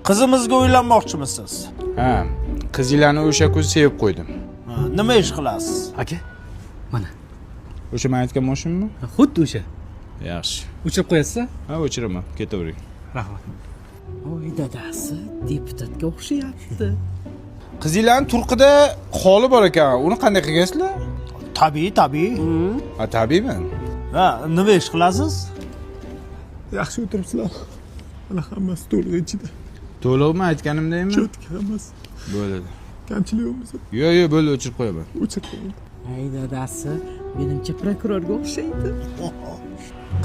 Qizimizga uylanmoqchimisiz? Ha, qizinglarni o'sha kuz sevib qo'ydim. Ha, nima ish qilasiz? Aka, mana. O'sha men aytgan mashinami? Xuddi o'sha. Yaxshi. O'chirib qo'yasiz? Ha, o'chiraman. Ketavering. Rahmat. Voy dadasi, deputatga o'xshayapti. Qizinglarning turqida xoli bor ekan. Uni qanday qilgansizlar? Tabiiy, tabiiy. Ha, tabiiymi? Ha, nima ish qilasiz? Yaxshi o'tiribsizlar. Mana hammasi to'liq ichida. To'liqmi aytganimdaymi? Cho'tka hammasi. Bo'ladi. Kamchilik bo'lmasa Yo'q, yo'q, bo'ldi, o'chirib qo'yaman. o'chirib qo'ying. Ay dadasi, menimcha prokurorga o'xshaydi.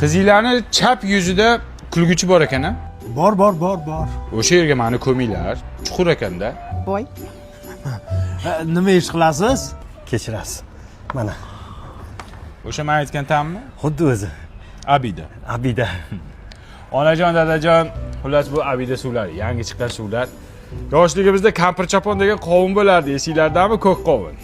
Qizinglarni chap yuzida kulguchi bor ekan, a? Bor, bor, bor, bor. O'sha yerga mani ko'minglar. Chuqur ekanda. Voy. Ha, nima ish qilasiz? Kechirasiz. Mana. O'sha men aytgan ta'mmi? Xuddi o'zi. Abida. Abida. Onajon, dadajon, xullas bu Abida suvlari, yangi chiqqan suvlar. Yoshligimizda kampir chopon degan qovun bo'lardi, esinglardami, ko'k qovun?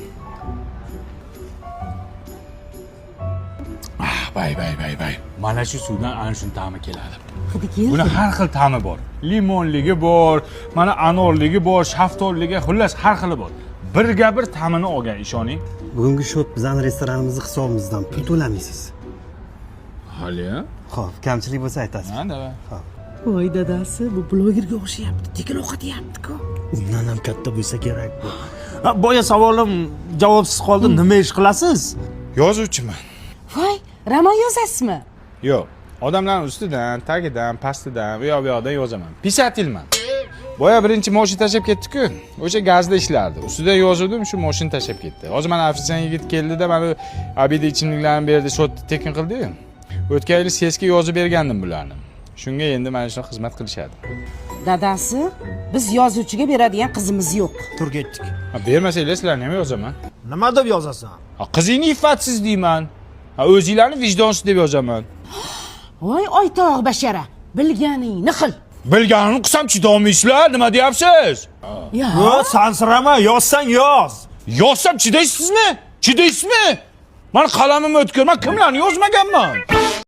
Ah, bay bay bay bay. Mana shu suvdan ana shuni ta'mi keladi. Hidi keldi. Buni har xil ta'mi bor. Limonligi bor, mana anorligi bor, shaftolligi, xullas har xili bor. Birga bir ta'mini olgan, ishoning. Bugungi shot bizani restoranimizni hisobimizdan pul to'lamaysiz. Hali? Xo'p, kamchilik bo'lsa aytasiz. Ha, davay. Voy dadasi, bu blogerga o'xshayapti. Tekin ovqat yeyapti-ku. Undan ham katta bo'lsa kerak bu. Ha, boya savolim javobsiz qoldi. Nima ish qilasiz? Yozuvchiman. Voy, roman yozasizmi? Yo'q, odamlarning ustidan, tagidan, pastidan, u yoq bu yoqdan yozaman. Pisatelman. Boya birinchi mashina tashlab ketdi-ku. O'sha gazda ishlardi. Ustidan yozuvdim, shu mashina tashlab ketdi. Hozir mana ofitsiant yigit keldida, mana Abida ichimliklarni berdi, shotni tekin qildi-yu. O'tgan yili seska yozib bergandim bularni. Shunga endi mana shu xizmat qilishadi. Dadasi, biz yozuvchiga beradigan qizimiz yo'q. Tur, ketdik. Ha, bermasanglar sizlarni ham yozaman. Nima deb yozasan? Ha, qizingni iffatsiz deyman. Ha, o'zinglarni vijdonsiz deb yozaman. Voy oytog' bashara, bilganingni qil. Bilganimni qilsam chidolmaysizlar, nima deyapsiz? Ya. Yo, sansirama, yozsang yoz. Yozsam chidaysizmi? Chidaysizmi? Mana qalamim o'tkir, man kimlarni yozmaganman?